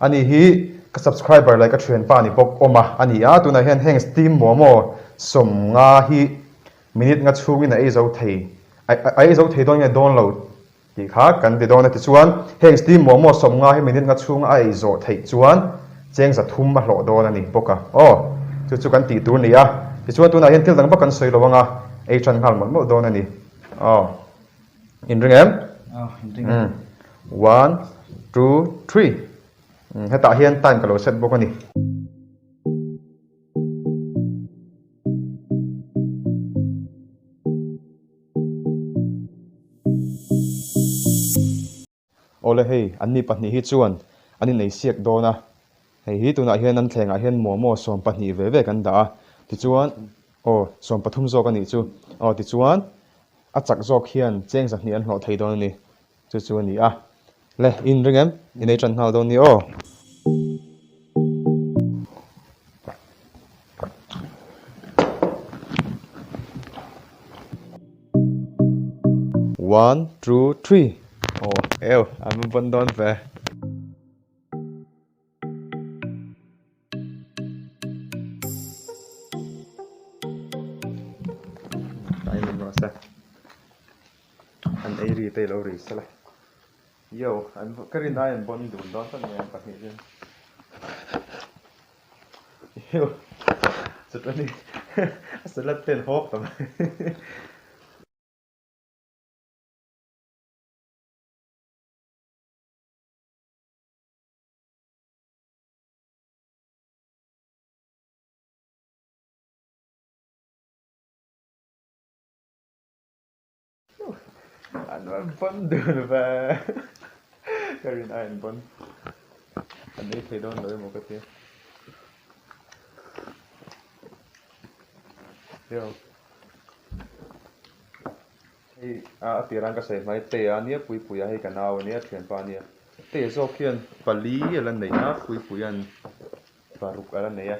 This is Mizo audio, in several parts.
Ani hi ka subscriber leh ka thianpa ni bawk awm a a ni a, tunah hian heng steam momo 50 hi minute nga chhungin a ei zo thei a ei zo thei dawn nge dawn lo tih kha kan ti dawn a. Tichuan heng steam momo 50 hi minute nga chhunga a ei zawh theih chuan cheng 300 a hlawh dawn a ni bawk a. Aw chu chu kan tih tur a ni a, tichuan tunah hian thil dang vak kan sawi lo anga ei tan nghal mawlh mawlh dawn a ni. Aw. In ring em? Aw, in ring em. One, two, three. Hetah hian time ka lo set bawk a ni. Awle hei, anni pahnih hi chuan an inei siak dawn a. Hei hi tunah hian an thlengah hian momo 12 ve ve kan dah a. Tichuan, aw, 13 zawk a nih chu. Aw, tichuan, a chak zawk hian cheng 200 an hlawh thei dawn a ni. Chu chu a ni a. Le, i inring em? I nei tan nghal dawn ni aw. One, two, three. Aw, eu, an va bawn dawn ve. An ei ri te ilo ri sela. Yo, an ka rin ai an bawn dun dawn tlat mai an pahnih hian. Yo, chutah ni a salad te an hawk ta mai. An rawn pawn dun ve. Ka rin ai an pawn. An ei thei dawn lo emaw ka tia. Yo. Hei a tir an ka sawi hmai te a nia Puipuia hei ka nau ania thianpa ania. Te zawk hian pali a la nei a Puipuia'n 6 a la nei a.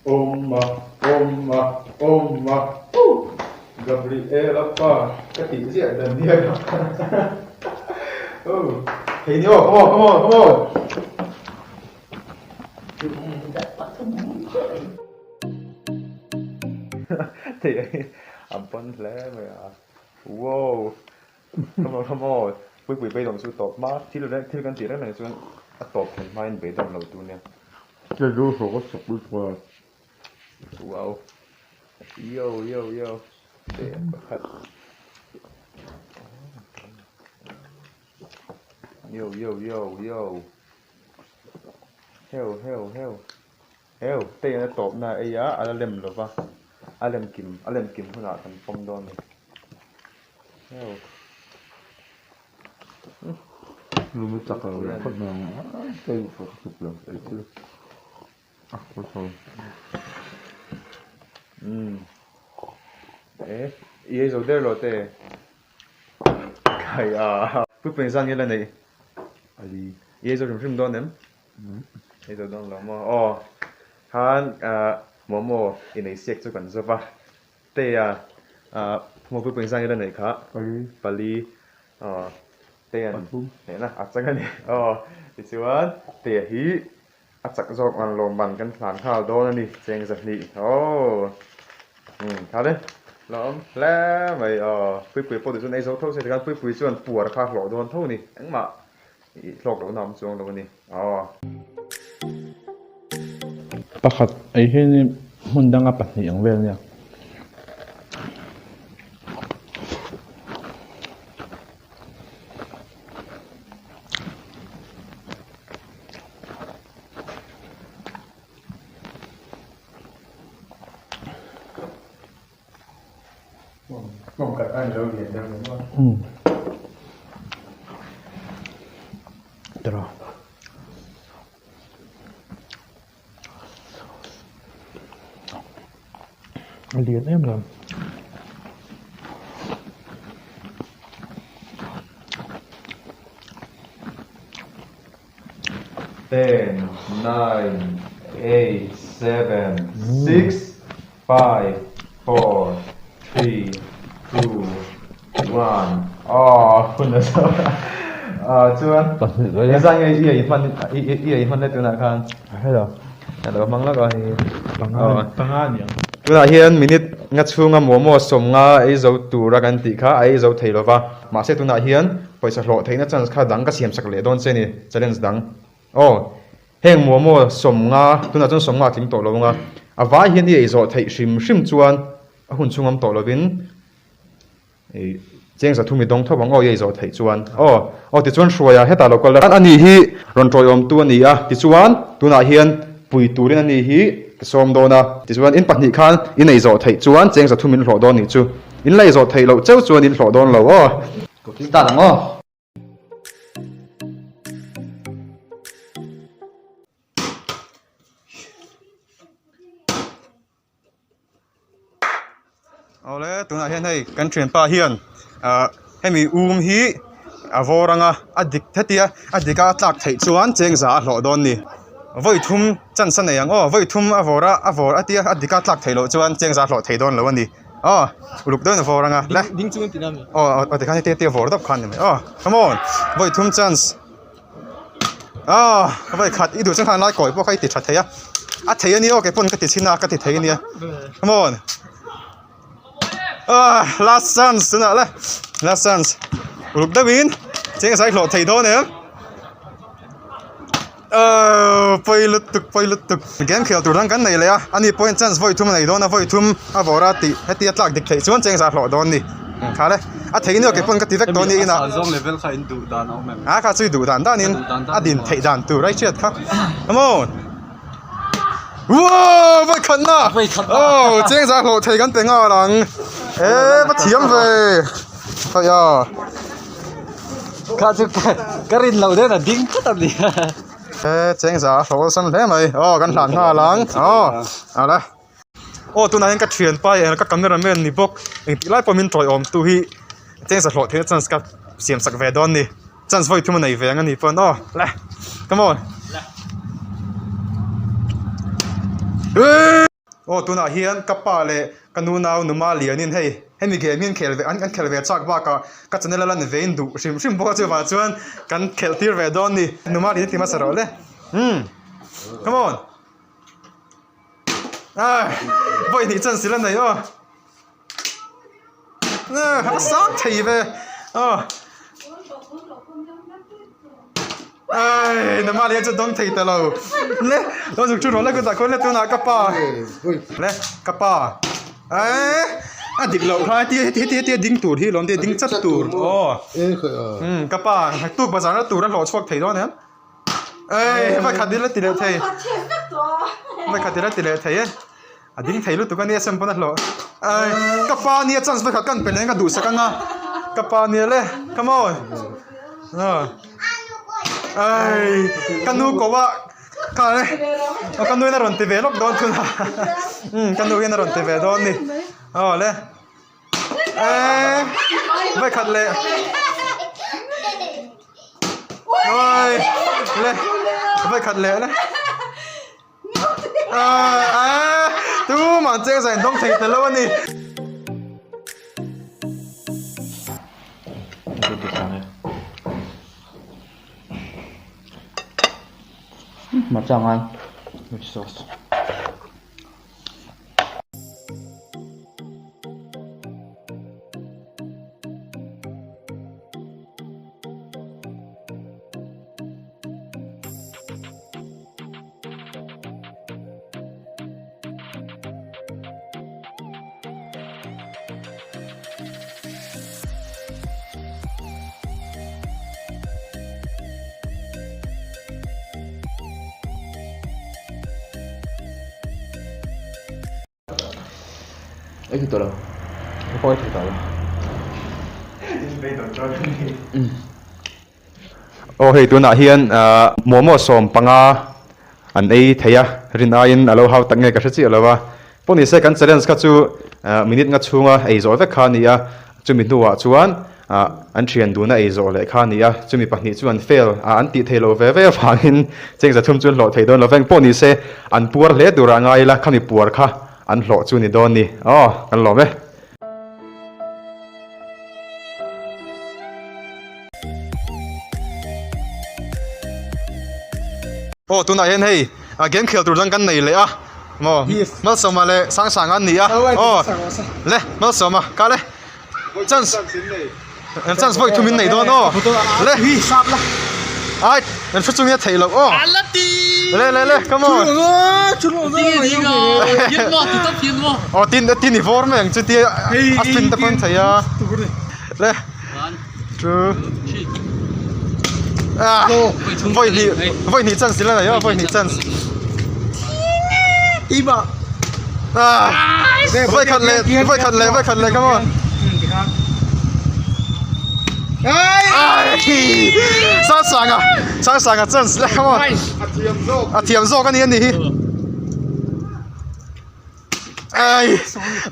Awma awma awma uh Gabriela pa ka tih ziah dan nia uh thei ni aw come on come on come on thei a pawn hle mai a wow come on come on puipui beidawng chu tawp hma thil reng thil kan tih reng reng chuan a tawp thlen hmain beidawng lo tur nia. Wow yo yo yo pakhat yo yo yo yo heu heu heu heu te a tawp na ei a a la lem lo va a lem kim a lem kim hunah kan pawm dawn a ni heu. Lung chak lo leh phawt mai ang a hei ka chuk lo ei chu a ka tho. Umm e i ei zo der lo te khai a pui zan nge la nei ali i ei zo hrim hrim dawn em ei zo dawn lo maw aw khan ah momo inei siak chu kan zo va te a ah momo pui zan nge la nei kha pali pali aw te an hnehna a chang a ni aw tichuan te hi a chak zawk ang lawmman kan hlan nghal dawn a ni cheng 200 aw umm tha le lawm hle mai aw puipui pawh tichuan ei zo tho se tikhan puipui chuan puar kha a hlawh dawn tho a ni engmah ih hlawk lohna a awm chuang lo a ni aw. Pakhat ei hian hmun danga pahnih ang vel a nia. Umm tiraw. A lian em em. Ten, nine, eight, seven, six, five, four, three, two, one. Aw hun a zo a chuan hezai nge i ei hman i ei hman le tunah khan hello hello hmang lawk a hei panga panga a ni ang tunah hian minute nga chhunga momo sawmnga ei zo tura kan tih kha a ei zo thei lova mahse tunah hian Pawisa hlawh theihna chance kha dang ka siam sak leh dawn che ni, challenge dang. Aw, heng momo sawmnga, tunah chuan sawmnga a tling tawh lo anga, a vai hian i ei zawh theih hrim hrim chuan a hun chhung awm tawh lovin i cheng za thum i dawng thawp ang aw i ei zawh theih chuan. Aw, aw tichuan Hruaia hetah lo kal la. Ani hi rawn tawiawmtu a ni a, tichuan tunah hian pui turin ani hi ka sawm dawn a, tichuan in pahnih khan in ei zawh theih chuan cheng za thum in hlawh dawn nih chu. In la ei zawh theih loh cheu chuan in hlawh dawn lo aw. Start ang aw. Awle tunah hian hei kan thianpa hian ah hemi um hi a vawr anga a dik hetia a dik a a tlak theih chuan chengza a hlawh dawn a ni vawi thum chance a nei ang aw vawi thum a vawr a a vawr a tia a dik a tlak theih loh chuan chengza a hlawh thei dawn lo a ni. Aw uluk deuhin a vawr anga le Ding chung in ti na mi? Aw aw tikhan heti heti a vawr dap khan ni mai aw come on vawi thum chance aw vawi khat i duh chuan khan lai kawi pawh kha i ti tha thei a a thei a ni aw kei pawn ka ti chhin a ka ti thei a nia come on ah last chance tunah le last chance uluk deuhin cheng zai hlawh thei dawn em. Aww pawi lutuk pawi lutuk game khel tur dang kan nei leh a ani pawhin chance vawi thum a nei dawn a vawi thum a vawr a tih heti a tlak dik theih chuan cheng zah hlawh dawn ni kha le a thei nia keipawhin ka ti vek dawn ni inah a kha chu i duh dan dan in a din theih dan tur a i hriat kha come on wow vawi khat na aw cheng zah hlawh thei kan pe nghal ang e va thiam ve hei a. Kha chu ka rin loh deuhin a ding phut a ni. He chengza a hlawh awlsam hle mai. Aw kan hlan nghal ang. Aw a la. Aw tunah hian ka thianpa hi ka camera man ni bawk. Engtik lai pawh min tawiawm tu hi chengza hlawh theihna chance ka siam sak ve dawn ni. Chance vawi thum a nei ve ang a ni pawn aw le come on. Aw tunah hian ka pa leh ka nu nau numa lianin hei hemi game hi an khel ve an khel ve chak bakah ka channel a lan ve in duh hrim hrim bawk a chuvang chuan kan khelh tir ve dawn ni numa lian ti hmasa rawh le umm come on ai vawi hnih chance ila nei aw. A sang thei ve aw ai nama lian chu dawng thei ta lo le lo zuk chu rawh le kutah khawn le tunah ka pa le ka pa eh a dik loh kha heti heti heti heti a ding tur hi lawm te ding chat tur aw ka pa tuk bazar na tur a hlawh chhuak thei dawn em. Ei vai khat ila ti leh thei vai khat ila ti leh thei e a ding thei lutuk a nia sem pawn a hlawh ei ka pa nia chance vai khat kan pe leh ka duhsak anga ka pa nia le come on ei ka nu ko a kha le ka nu in a rawn ti ve lawk dawn thung a ka nu hian a rawn ti ve dawn a ni aw le. Eee vai khat leh oi le vai khat leh le aa tumah cheng zain dawng thei ta lo a ni. Hmarcha ngai sauce. Ei thei tawh lo. Ka pawh ei thei tawh lo. Aw hei tunah hian momo 15 an ei thei a, rin aiin a lo hau tak nge ka hre chiah lo a. Pawh ni se kan challenge kha chu minute nga chhunga ei zawh vek kha a ni a, chumi hnuah chuan an thian duna ei zawh leh kha a ni a, chumi pahnih chu an fail a, an tih theih loh ve ve avangin cheng zathum chu an hlawh thei dawn lo veng. Pawh ni se an puar hle turah ngai ila khami puar kha an hlawh chu ni dawn ni. Aw kan lawm e. Aw tunah hian hei game khel tur dang kan nei leh a maw Malsawma leh Sangsanga an ni a aw le Malsawma ka le chance chance vawi thum in nei dawn aw le ai an hre chungi a theih loh aw le le le come on aw tin tin i vawr mai ang chu tia a spin te pawh an thei a le two ah vawi hnih vawi hnih chance ila nei aw vawi hnih chance ah vawi khat leh vawi khat leh vawi khat leh come on Sangsanga Sangsanga chance le come on a thiam zawk a ni a ni hi ai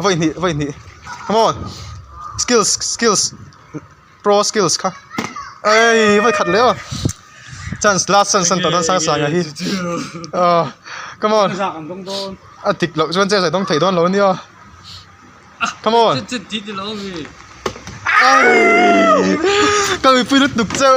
vawi hnih vawi hnih come on skills skills pro skills kha ai vawi khat leh aw chance last chance an tawh dawn Sangsanga hi ah come on a dik loh chuan chance a dawng thei dawn lo ania. Come on. Ka mipui lutuk cheu.